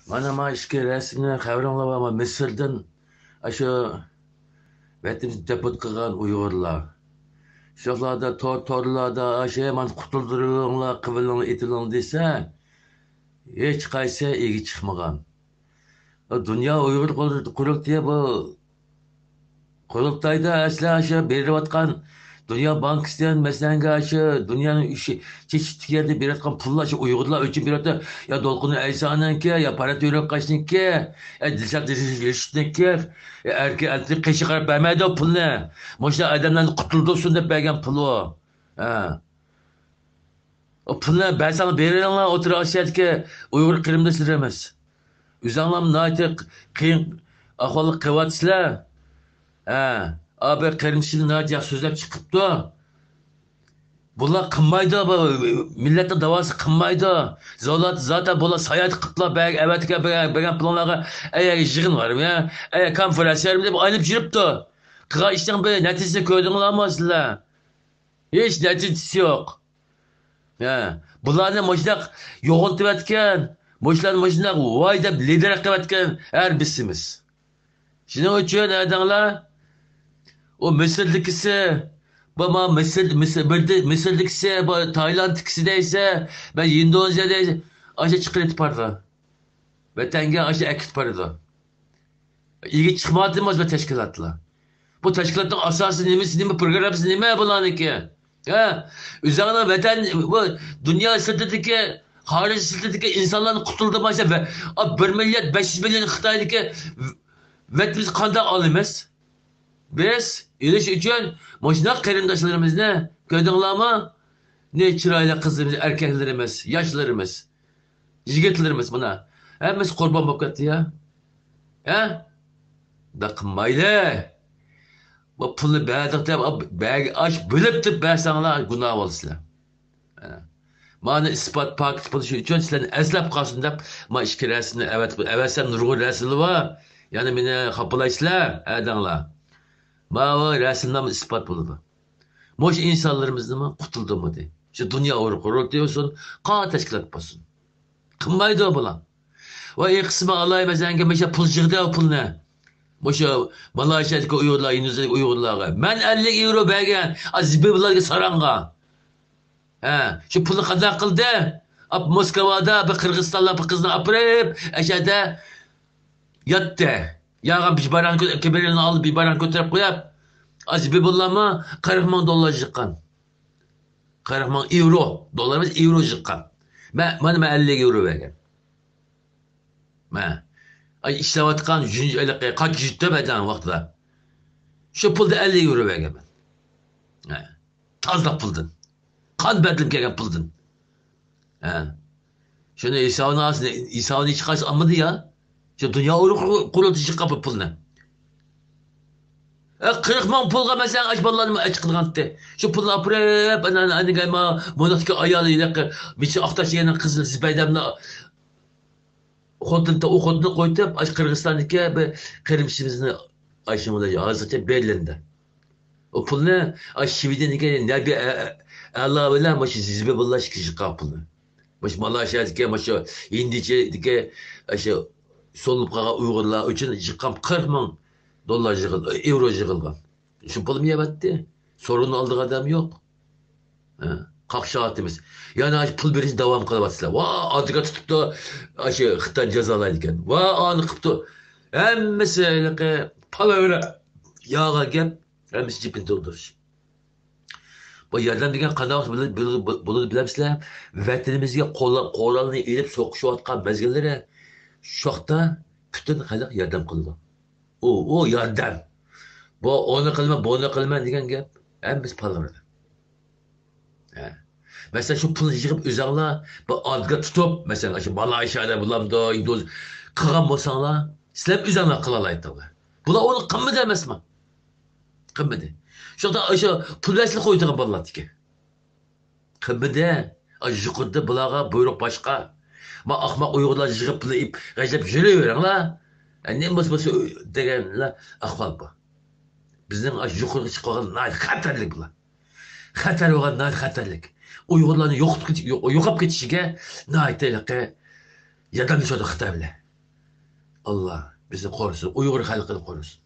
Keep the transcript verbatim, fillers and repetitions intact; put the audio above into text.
مانا ما ئىككى رەسىمنى خەۋىرىڭلار بارمۇ؟ مىسىردىن ئاشۇ ۋەتىنىمىزنى دېپورت قىلغان ئۇيغۇرلار. شۇلاردا تور، تورلاردا ئاشۇ مانا قۇتۇلدۇرۇلۇڭلار، قىلىۋېلىڭلار، ئېتىلىڭ دېسە، ھېچقايسى ئىگە چىقمىغان. دۇنيا ئۇيغۇر قۇرۇلتىيى بۇ قۇرۇلتايدا ئەسلى شۇ بېرىۋاتقان دۇنيا بانكىسىدىن، مەسىلەن، شۇ دۇنيانىڭ ئۈچ چېشىتلىك يەردە بېرىۋاتقان پۇللار شۇ ئۇيغۇرلار ئۈچۈن بېرىۋاتىدۇ. يا دولقۇن ئەيسانىڭكى، يا پارات يۆرەلقاشنىڭكى، يا دىلشات رىشىتنىڭكى، يا ئەركىن ئەلتىننىڭ قېشىغا قاراپ بەرمەيدۇ پۇلنى. مۇشۇنداق ئادەملەرنى قۇتۇلدۇرسۇن دەپ بەرگەن پۇل ئۇ. ھە. ئۇ پۇلنى بەرسەڭلار بېرىڭلار، ئوتتۇرا ئاسىيادىكى ئۇيغۇر قېرىنداشلىرىمىز. ئۆزۈڭلارمۇ ناھايىتى قىيىن ئەھۋالدا قېلىۋاتىسىلەر. ھە، ئا، بىر قېرىندىشىم ناھايىتى ياخشى سۆزلەپ چىقىپتۇ. بۇلار قىلمايدۇ، بۇ مىللەتنىڭ داۋاسى قىلمايدۇ. زاۋلات زاتەن بۇلار ساياھەت قىلىپلا بەرگەن، بەرگەن پۇلۇڭلارغا، ئەي، يىغىن بارمۇ يا؟ ئەي، كونفېرانسىيە بارمۇ دەپ ئايلىنىپ يۈرۈپتۇ. قىلغان ئىشنىڭ بىر نەتىجىسىنى كۆردۈڭلارمۇ سىلەر؟ ھېچ نەتىجىسى يوق. ھە، بۇلارنى مۇشۇنداق يوغىنىتىۋەتكەن، مۇشۇلارنى مۇشۇنداق ۋاي دەپ لىدىرلىق قىلىۋەتكەن ھەربىيسىمىز. شۇنىڭ ئۈچۈن ئەدەڭلار، ئۇ مىسىردىكىسى، بۇ ما مىسىر، مىسىر، بىردە، مىسىردىكىسى، بۇ تايلاندتىكىسى دەيسە، بە ئىندونېزىيە دەيسە، ئاشۇ چىقىرىپ بارىدۇ. ۋەتەنگە ئاشۇ ئەكېتىپ بارىدۇ. ئىگە چىقمايۋاتىدۇ بۇ تەشكىلاتلار. بۇ تەشكىلاتنىڭ ئاساسى نېمىسى، نېمە پروگراممىسى، نېمە بۇلارنىڭكى؟ ھە؟ ئۆزۈڭلار ۋەتەن، بۇ دۇنيا سىرتىدىكى، خارىج سىرتىدىكى ئىنسانلارنى قۇتۇلدۇرمايسەن. ۋە، ئا، بىر مىليارد بەش يۈز مىليون خىتايدىكى ۋەتىنىمىزنى قانداق ئالىمىز؟ بىز ئېلىش ئۈچۈن مۇشۇنداق قېرىنداشلىرىمىزنى كۆردۈڭلارمۇ؟ نى چىرايلىق قىزلىرىمىز، ئەركەكلىرىمىز، ياشلىرىمىز، يىگىتلىرىمىز مانا ھەممىسى قۇربان بولۇپ كەتتى يا. ھە؟ بۇنداق قىلمايلى. بۇ پۇلنى بەردۇق دەپ، بەگ-، ئاش بۆلۈپ دەپ بەرسەڭلار گۇناھ بولىسىلەر. ھە. مانا ئىسپات پاكىت بولۇشى ئۈچۈن سىلەرنى ئەسلەپ قالسۇن دەپ، ما ئىككى رەسىمنى ئەۋەت-، ئەۋەتسەم نۇرغۇن رەسىملەر بار. يەنە مېنى خاپىلايسىلەر، ھە دەڭلار. ماۋۇ رەسىملەرمۇ ئىسپات بولىدۇ. مۇشۇ ئىنسانلىرىمىزنىمۇ قۇتۇلدۇرمىدى. شۇ دۇنيا ئۇيغۇر قۇرۇلتىيى بولسۇن، قانداق تەشكىلات بولسۇن. قىلمايدۇ بۇلار. ۋە ئېقىسىمۇ ئالاي مەسىلەنكى مۇشۇ پۇل يىغدى ئۇ پۇلنى. مۇشۇ مالايشىيادىكى ئۇيغۇرلار، ھىندىستاندىكى ئۇيغۇرلارغا. مەن ئەللىك يېۋرو بەرگەن، ئا، زىبىبۇللادىكى ساراڭغا. ھە، شۇ پۇلنى قانداق قىلدى؟ ئاپ، موسكۋادا بىر قىرغىزىستانلار بىر قىزنى ئاپىرىپ، ئەشەدە ياتتى. ياغان بىبارانى كۆ-، كىبىرىنى ئالدى، بىبارانى كۆتۈرۈپ قويۇپ، ئا، زىبىبۇللامۇ قىرىق مىڭ دوللار يىغقان. قىرىق مىڭ ئېۋرو، دوللار ئەمەس، ئېۋرو يىغقان. مەن، مانا مەن ئەللىك ئېۋرو بەرگەن. مەن، ئاي، ئىشلەۋاتقان جۇنجى-، ھېلىقى قاچا جۈتتە بەدەن ۋاقتىدا. شۇ پۇلدا ئەللىك ئېۋرو بەرگەن مەن. ھە. تازىلىق پۇلدىن. قان بەدىلىم كەلگەن پۇلدىن. ھە. شۇنى ھېسابىنى ئالسۇن، ھېسابىنى ھېچقايسى ئالمىدى يا. شۇ دۇنيا ئۇيغۇر قۇرۇلتىيى چىققان بۇ پۇلنى. ئە، قىرىق مىڭ پۇلغا مەسىلەن ئاش بالىلارنى ئاچ قىلغانتى. شۇ پۇلنى ئاپىرىپ، ئەنە، ئەنە، ئەنە، مۇناقتىكى ئايالى، ھېلىقى مىچى ئاقتاش دېگەننىڭ قىزى زىبەيدەمنى خوتۇن، ئۇ خوتۇننى قويۇپ، ئاشۇ قىرغىزىستاندىكى بىر قېرىندىشىمىزنى ئاشۇ ھازىرچە بېرلىندە. ئۇ پۇلنى ئاشۇ شىۋېدىيەدىكى نەبى ئە-، ئە-، ئەلا بىلەن مۇشۇ زىبىبۇللا ئىككى يىغقان پۇلنى. مۇشۇ مالايشىيادىكى، مۇشۇ ھىندىچىدىكى، ئاشۇ سولىنىپ قالغان ئۇيغۇرلار ئۈچۈن يىغقان قىرىق مىڭ دوللار يىغىل-، ئېۋرو يىغىلغان. شۇ پۇلمۇ يەۋەتتى. سورۇننى ئالىدىغان ئادەم يوق. ھە، قاقشاۋاتىمىز. يەنە ئاشۇ پۇل بېرىشنى داۋام قىلىۋاتىسىلەر. ۋا، ئادۋوكات تۇتۇپتۇ، ئاشۇ خىتاي جازالايدىكەن. ۋا، ئانى قىپتۇ. ھەممىسى ھېلىقى پالاۋېر، يالغان گەپ، ھەممىسى جىپىنى تولدۇرۇش. بۇ ياردەم دېگەن قانداق ۋاقىت بولىدۇ، بولىدۇ، بولىدۇ بىلەمسىلەر؟ ۋەتىنىمىزگە قورال-، قورالنى ئېلىپ سوقۇشۇۋاتقان مەزگىللىرى، شۇ ۋاقىتتا پۈتۈن خەلق ياردەم قىلىدۇ. ئۇ، ئۇ ياردەم. بۇ ئۇنى قىلىمەن، بۇنى قىلىمەن دېگەن گەپ. ھەممىسى پالاۋېر. ھە. مەسىلەن، شۇ پۇلنى يىغىپ ئۆزۈڭلار بىر ئادۋوكات تۇتۇپ، مەسىلەن، ئاشۇ مالايشىيادا بولامدۇ، ھىندىز-، قىلغان بولساڭلار، سىلەر ئۆزۈڭلار قىلالايتتىڭلار. بۇلار ئۇنى قىلمىدى ئەمەسمۇ؟ قىلمىدى. شۇڭا ئاشۇ پۇل ۋەسلى قويىدىغان بالىلاردىكى. قىلمىدى. ئاشۇ يۇقىرىدا بۇلارغا بۇيرۇق باشقا. ما ئاخماق ئۇيغۇرلار يىغىپ پۇلنى ئېلىپ غەجلەپ يۈرۈۋېرىڭلار. ئە، نېمە بولسا بولسۇن دېگەنلا ئەھۋال بۇ. بىزنىڭ ئاشۇ يۇقىرىغا چىقىپ قالغان ناھايىتى خەتەرلىك بۇلار. خەتەر بولغان ناھايىتى خەتەرلىك. ئۇيغۇرلارنى يوقىتىپ كېتىش-، يوق-، يوقاپ كېتىشىگە ناھايىتى ھېلىقى ياردەملىشىۋاتىدۇ خىتاي بىلەن. ئاللا بىزنى قورۇسۇن، ئۇيغۇر خەلقىنى قورۇسۇن.